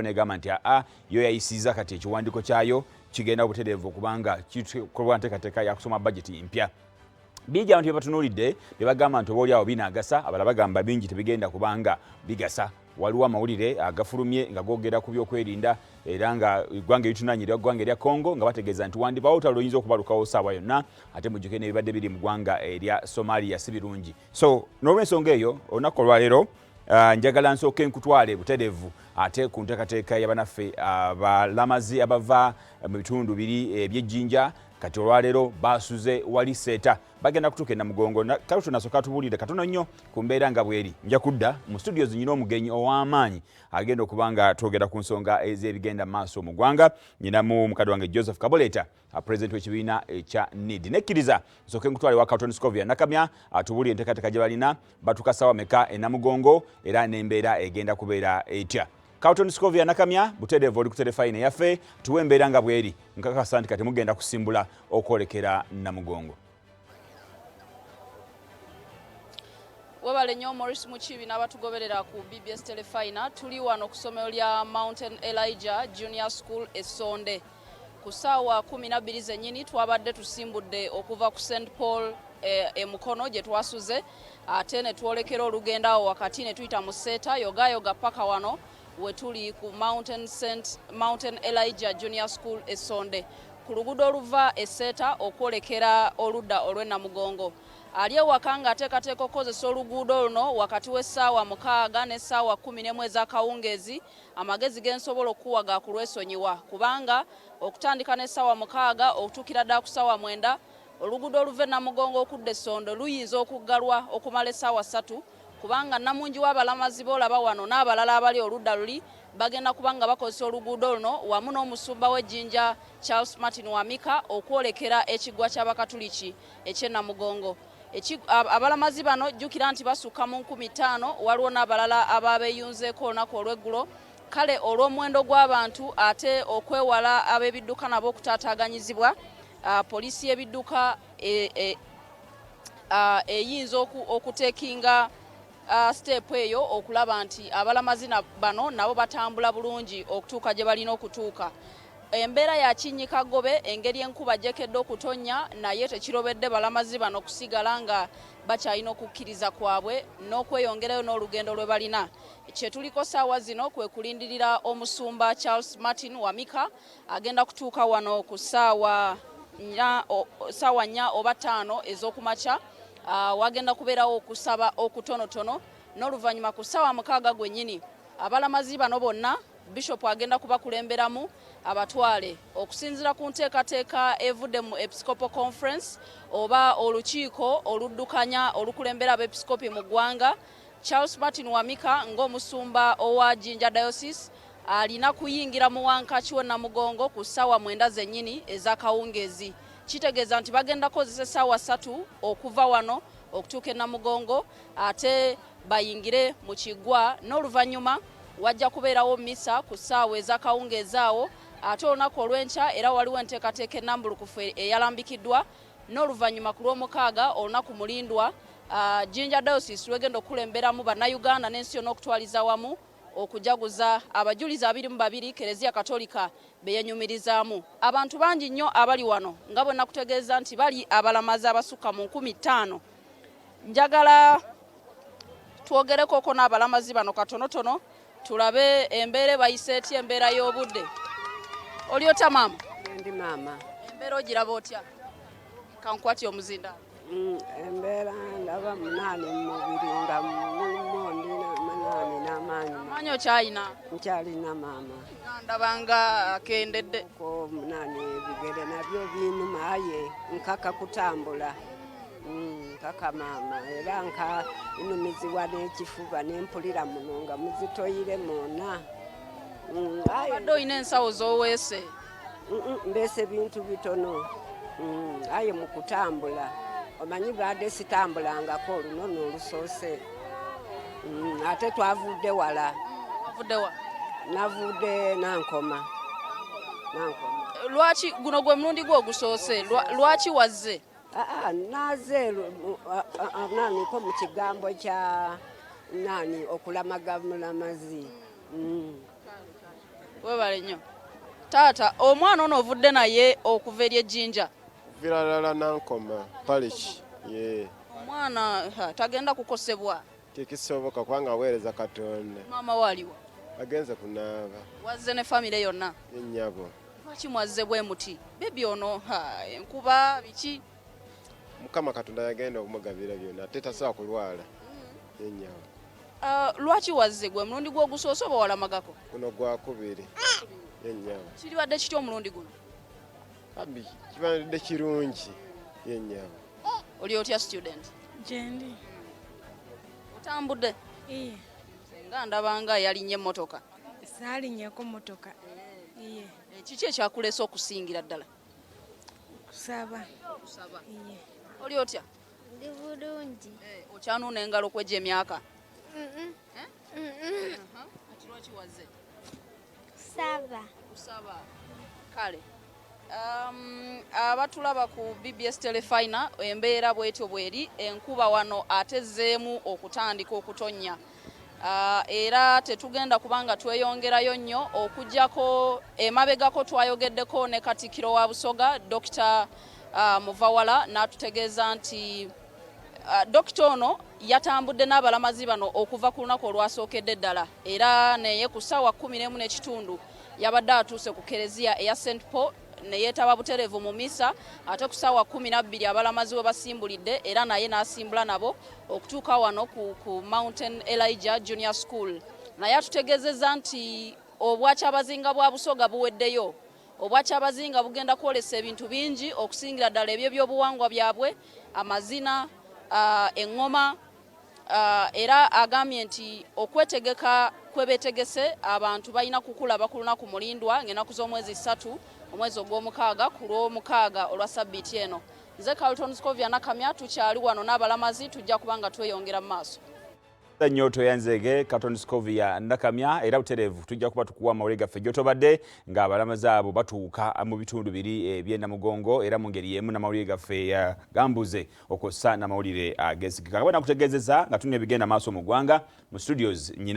Negamba nti aa, yo yayisizza kati ekiwandiiko kyayo, kigenda butereevu okubanga kikolwa nteekateeka yakusoma bajeti mpya. Bingi abantu byebatunuulidde bye bagamba nti oba oliawo binaagasa, abalala bagamba bingi tebigenda kubanga bigasa. Waliwo amawulire agafulumye nga googera ku byokwerinda, era nga eggwanga eritunanyirwa, eggwanga erya Congo, nga bategeeza nti wandibawo olutalo luyinza okubalukawo saawa yonna. Ate mujjuke n'ebibadde biri mu ggwanga erya Somalia si birungi. So n'olwensonga eyo, olunaku olwaleero njagala nsooke nkutwale butereevu ate ku nteekateeka y'abanaffe abalamazi abava mu bitundu biri eby'Ejjinja. Kati olwaleero basuze wali Seeta, bagenda kutuuka e Namugongo. Kale tunasooka tubuulire katono nnyo ku mbeera nga bweri. Nja kudda mu studios, nyina omugenyi ow'amaanyi agenda okuba nga twogera ku nsonga ez'ebigenda mu maaso mu ggwanga. Nyinamu mukadde wange Joseph Kaboleeta, pulezidenti w'ekibiina ekya NEED. Nekkiriza nsooke nkutwale wa Carlton Scovia Nakamya atubuulire enteekateeka gye balina, batuuka ssaawa meka e Namugongo, era n'embeera egenda kubeera etya. Carlton Scovia Nakamya, butereevu oli ku terefayina yaffe, tuwe embeera nga bweri. Nkakasa nti kati mugenda kusimbula okwolekera Namugongo. Webale nnyo Maurice Mukibi n'abatugoberera ku BBS Telefina. Tuli wano ku ssomero lya Mountain Elijah Junior School Essonde. Ku ssaawa 12 zennyini twabadde tusimbudde okuva ku St Paul e Mukono gye twasuze, ate ne twolekera olugendo awo wakati ne tuyita mu Seeta yogayoga paka wano we tuli ku Mountain Elijah Junior School Essonde, ku luguudo oluva e Seeta okwolekera oludda olw'e Namugongo. Ali ewaka ng'ateekateeka okukozesa oluguudo luno wakati w'essaawa 6 n'essaawa 11 ez'akawungeezi, amagezi ge nsobola okukuwa ga kulwesonyiwa, kubanga okutandika n'essaawa 6 okutuukira ddala ku ssaawa 9, oluguudo oluva e Namugongo okudda Essondo luyinza okuggalwa okumala essaawa 3, kubanga namungi w'abalamazi boolaba wano n'abalala abali oludda luli bagenda kuba nga bakozesa oluguudo luno wamu n'omusumba w'Ejjinja Charles Martin Wamika okwolekera ekiggwa ky'Abakatuliki eky'e Namugongo. Abalamazi bano jjukira nti basukka mu 5000, waliwo n'abalala ababeeyunzeeko olunaku olw'eggulo. Kale olw'omuwendo gw'abantu ate okwewala ab'ebidduka nabo okutaataaganyizibwa, poliisi y'ebidduka eyinza okutekinga step eyo okulaba nti abalamazi bano nabo batambula bulungi okutuuka gye balina okutuuka. Embeera ya kinnyika gobe engeri enkuba gyekedde okutonnya, naye tekirobedde balamazi bano kusigala nga bakyalina okukkiriza kwabwe n'okweyongerayo n'olugendo lwe balina. Kye tuliko ssaawa zino kwe kulindirira omusumba Charles Martin Wamika, agenda kutuuka wano ku ssaawa 4 oba 5 ez'okumakya. Wagenda kubeerawo okusaba okutonotono, n'oluvannyuma ku ssaawa 6 gwennyini abalamazi bano bonna Bishop agenda kubakulemberamu abatwale okusinziira ku nteekateeka evudde mu Episcopal Conference oba olukiiko oluddukanya olukulembera abepiskopi mu ggwanga. Charles Martin Wamika ng'omusumba owa Jinja Diocese alina kuyingira mu wankaki w'e Namugongo ku ssaawa 9 zennyini ez'akawungeezi. Kitegeeza nti bagenda kukozesa essaawa 3 okuva wano okutuuka e Namugongo, ate bayingire mu kiggwa, n'oluvannyuma wajja kubeerawo misa ku ssaawa ez'akawungeezi awo. Ate olunaku olw'enkya era waliwo enteekateeka ennambulukufu eyalambikiddwa, n'oluvannyuma ku Lwomukaaga, olunaku mulindwa, Jinja Diocese lwegenda okukulemberamu Bannayuganda n'ensi yonna okutwaliza wamu okujaguza abajulizi 22 Kereziya Katolika be yenyumirizaamu. Abantu bangi nnyo abali wano, nga bwe nakutegeeza nti bali abalamazi abasukka mu 5000. Njagala twogerekoko n'abalamazi bano katonotono, tulabe embeera ebayise etya, embeera y'obudde. Oli otya maama? Ndi maama. Embeera ogiraba otya? Kankwati omuzinda. Embeera ndaba munaani mu mubiri nga mulimu ndina munaani n'amaanyi. Amaanyi okyalina? Nkyalina maama. Ndaba nga akendedde. Ko munaani ebigere nabyo binuma, aye nkaka kutambula. Nkaka maama, era nka inumizibwa n'ekifuba nempulira muno nga muzitoyire mwonna. Obadde olina ensawo z'oweese? Mbeese bintu bitono. Aye mu kutambula omanyi badde sitambulangako, oluno n'olusoose. Ate twavudde wala. Wavudde wa? Navudde Nankoma. Nankoma. Lwaki guno gwe mulundi gwo ogusoose? Lwaki wazze? Naze naniko mu kigambo kya nani okulamaga mulamazi. Webale nnyo taata. Omwana ono ovudde naye okuva eri ejjinja? Kuvira ddala Nankoma parish ye. Omwana tagenda kukosebwa? Tekisoboka, kubanga aweereza Katonda. Maama waaliwa? Agenze kunaaba. Wazze ne famire yonna? Ennyabo. Lwaki mwazze bwe muti? Bebi ono, enkuba biki? Mukama Katonda yagenda okumugabira byonna, ate tasobola kulwala, ennyabo. Lwaki wazze? Gwe mulundi gwogusoose oba walamagako? Guno gwakubiri, ennyabo. Kiribadde kitya omulundi guno? Abi kibadde kirungi, ennyabo. Oli otya, student? Gyendi. Otambudde? Iye. Nga ndabanga yalinye emmotoka. Saalinyako motoka, iye. Kiki ekyakuleese okusingira ddala? Kusaba. Kusaba. Iye. Oli otya? Ndi bulungi. Okyanuuna engalo kwejja emyaka? Kati lwaki wazze? Kusaba. Kusaba. Kale, abatulaba ku BBS Telefina, embeera bwetyo bweri. Enkuba wano atezzeemu okutandika okutonnya. Era tetugenda kubanga tweyongerayo nnyo, okugjako emabegako twayogeddeko ne Katikkiro wa Busoga, Dr Muvawala, n'atutegeeza nti dokita ono yatambudde n'abalamazi bano okuva ku lunaku olwasookedde ddala, era naye ku ssaawa 11:15 yabadde atuuse ku kereziya eya St Paul ne yeetaba butereevu mu misa. Ate ku ssaawa 12 abalamazi we basimbulidde, era naye n'asimbula nabo okutuuka wano ku Mountain Elijah Junior School. Naye atutegeezezza nti obwakyabazinga bwa Busoga buweddeyo. Obwakyabazinga bugenda kwolesa ebintu bingi, okusingira ddala ebyo ebyobuwangwa byabwe, amazina, eŋŋoma. Era agambye nti okwetegeka kwe beetegese, abantu balina kukulaba ku lunaku mulindwa ng'ennaku z'omwezi 3 omwezi ogw'omukaaga, ku Lwomukaaga olwa sabbiiti eno. Nze Carlton Scovia Nakamya, tukyali wano n'abalamazi, tujja kuba nga tweyongera mu maaso. Nnyo toyanzeege, Carlton Scovia Nakamya. Era butereevu tujja kuba tukuwa amawulire gaffe gy'otobadde ng'abalamazi abo batuuka mu bitundu biri eby'enamugongo, era mu ngeri y'emu n'amawulire gaffe gambuze okwossa n'amawulire ageesigika. Kabona nakutegeezeza nga tulina ebigenda maaso mu ggwanga mu studios nyina.